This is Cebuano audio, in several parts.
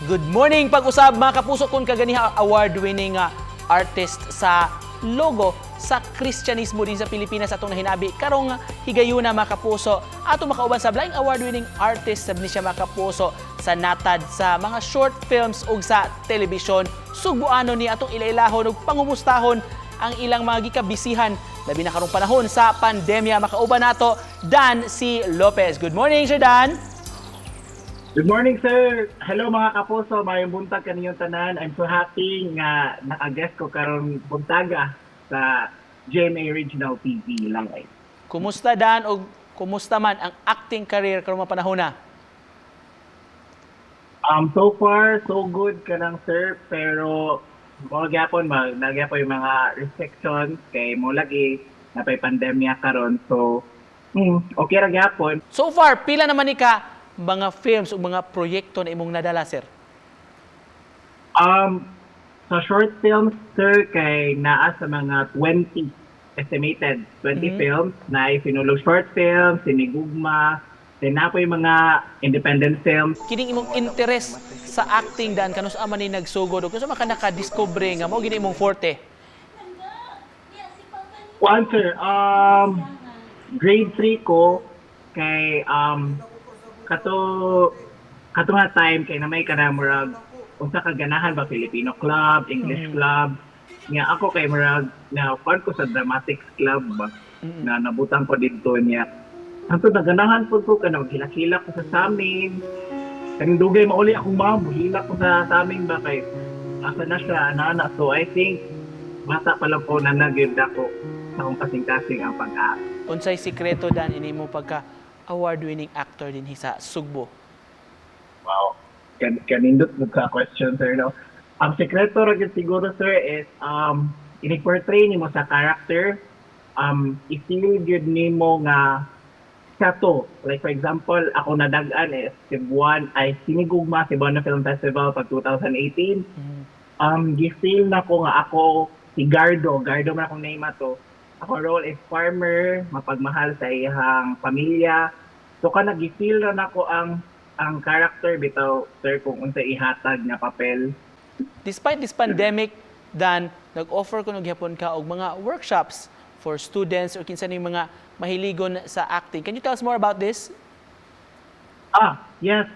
Good morning pag-usab, mga kapuso, kung kaganiha award-winning artist sa logo sa Kristyanismo din sa Pilipinas atong nahinabi karong higayuna, mga kapuso. Ato makauban sa laing award-winning artist sab ni siya, mga kapuso, sa natad sa mga short films ug sa telebisyon. Sugboano ni atong ilailahon ug pangumustahon ang ilang mga gikabisihan labi na karong panahon sa pandemya. Makauban nato Dan C. Lopez. Good morning, Sir Dan. Good morning, sir. Hello, mga kapuso. Maayong buntag kaninyong tanan. I'm so happy nga naka-guest ko karong buntaga sa GMA Regional TV Live. Kumusta, Dan, og kumusta man ang acting career karong mga panahon na? So far, so good ka lang, sir. Pero mo gyapon mag nagyapon yung mga restrictions kay mo lagi napay pandemya karon. So, okay ra gyapon. So far, pila naman ni ka mga films o mga proyekto na imong nadala, sir? Sa short films, sir, kay naa sa mga 20, estimated 20 films na sinulog short films, sinigugma, then naa po yung mga independent films. Kining imong interest sa acting, Dan, kanus man ni nagsugod ug kanus man ka naka-discover nga mao gini imong forte? One, sir, grade 3 ko kay kato kato nga time kay na may kanang murag unsa ka ganahan ba, Filipino club, English club. Nga ako kay murag na kuan ko sa dramatics club ba na nabutang ko didto niya. Hanto naganahan pud ko kana maghilak-hilak ko sa samin. Kaning dugay mauli akong mom, hilak ko sa samin ba kay asa na siya ana. So I think bata pa lang ko na nagyud ako sa akong kasing-kasing ang pag-act. Unsay sikreto, Dan, ini mo pagka award-winning actor din sa Sugbo? Wow. Kanindot mo ka question, sir, no? Ang sekreto ra gyud siguro, sir, is ini-portray nimo sa character, i-feel gyud nimo nga siya to. Like for example, ako nadag-an is Cebuan ay Sinigugma, Cebuano Film Festival pag 2018. Gi-feel na ko nga ako si Gardo, Gardo man akong name ato. Ako role is farmer, mapagmahal sa iyang pamilya. So kana gi-feel ra nako ang character bitaw, sir, kung unsa ihatag nga papel. Despite this pandemic, Dan, nag-offer kuno gihapon ka og mga workshops for students or kinsa ning mga mahiligon sa acting. Can you tell us more about this? Ah, yes.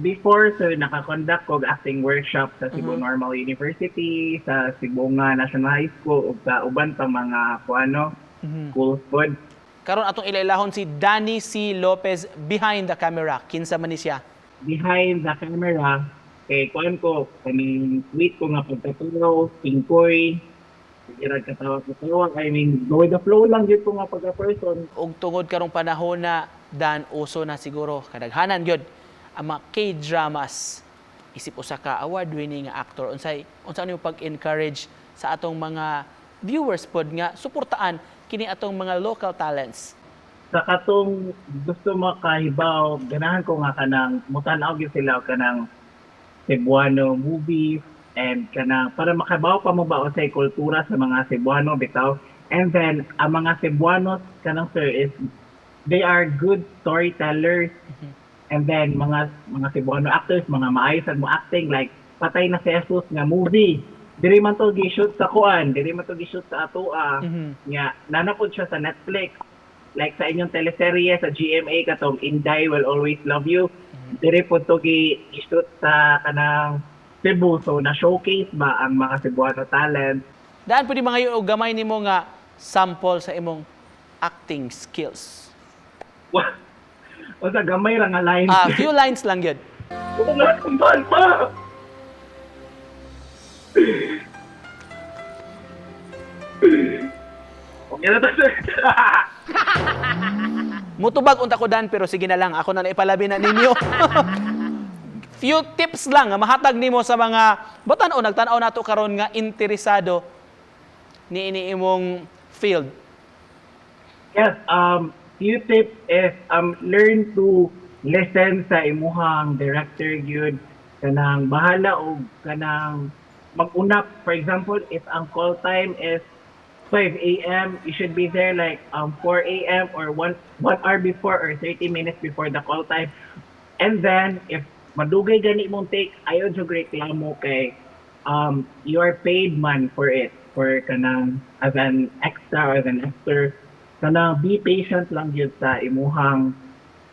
Before, sir, nakakonduct ko og acting workshop sa Cebu Normal University, sa Sibonga National High School, ug sa uban pang mga kuano, schools pod. Karon atong ilailahon si Danny C. Lopez behind the camera. Kinsa man ni siya? Behind the camera, kay kuan ko, kaning tweet ko nga pagkatulaw, tingkoy, sige ra katawa-katawa. I mean, go with the flow lang gyud ko nga pagka-person. Og tungod karong panahon na, Dan, uso na siguro kadaghanan gyud ang mga K-dramas. Isip usa ka award-winning nga actor, unsay unsa nimo pag-encourage sa atong mga viewers pod nga suportaan kini atong mga local talents? Sa katong gusto makahibaw, ganahan ko nga kanang mutan-aw gyud sila og kanang Cebuano movies and kanang para makabaw pa mo ba unsay kultura sa mga Cebuano bitaw. And then ang mga Cebuanos kanang, sir, is they are good storytellers. And then mga Cebuano actors, mga maayo sad mo acting, like Patay na si Jesus nga movie. Diri man to gi-shoot sa kuan, diri man to gi-shoot sa atoa. Nga nanapod siya sa Netflix. Like sa inyong teleserye sa GMA katong Inday Will Always Love You. Diri po to gi-shoot sa kanang Cebu, so na showcase ba ang mga Cebuano talent. Dan, pwede mga og gamay nimo nga sample sa imong acting skills? O sa gamay ra nga lines? Ah, few lines lang yun. Wala akong pa. Okay na to, sir. Mutubag unta ko, Dan, pero sige na lang, ako na naipalabi na ninyo. Few tips lang nga mahatag nimo sa mga batan-o nagtan-aw nato karon nga interesado ni ini imong field. Yes, few tips is learn to listen sa imuhang director gyud, kanang bahala og kanang mag-unap. For example, if ang call time is 5 a.m., you should be there like 4 a.m. or 1 hour before or 30 minutes before the call time. And then if Madugay gani mong take, ayaw jud reklamo kay you are paid man for it, for kanang as an extra or as an actor. Kanang be patient lang gyud sa imuhang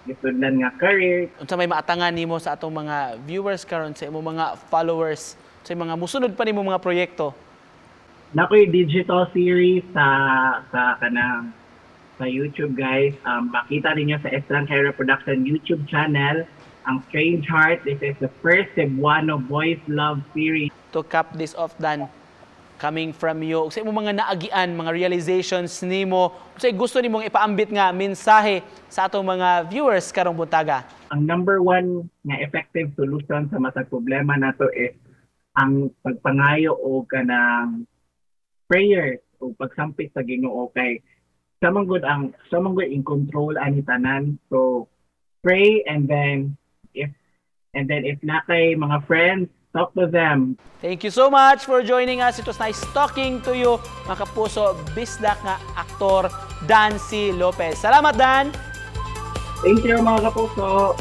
gisudlan nga career. Unsa may maatangan nimo sa atong mga viewers karon, sa imong mga followers, sa mga musunod pa nimo mga proyekto? Naa koy digital series sa kanang sa YouTube, guys. Makita ninyo sa Estranghera Production YouTube channel ang Strange Heart. This is the first Cebuano boys love series. To cap this off, Dan, coming from you, sa imong mga naagian, mga realizations nimo, unsay gusto nimong ipaambit nga mensahe sa atong mga viewers karong buntaga? Ang number one nga effective solution sa matag problema nato is ang pagpangayo o kanang prayer o pagsampit sa Ginoo kay siya man gud in control ani tanan. So pray, and then if naa kay mga friends, talk to them. Thank you so much for joining us. It was nice talking to you, mga kapuso, bisdak nga aktor Dan C. Lopez. Salamat, Dan! Thank you, mga kapuso.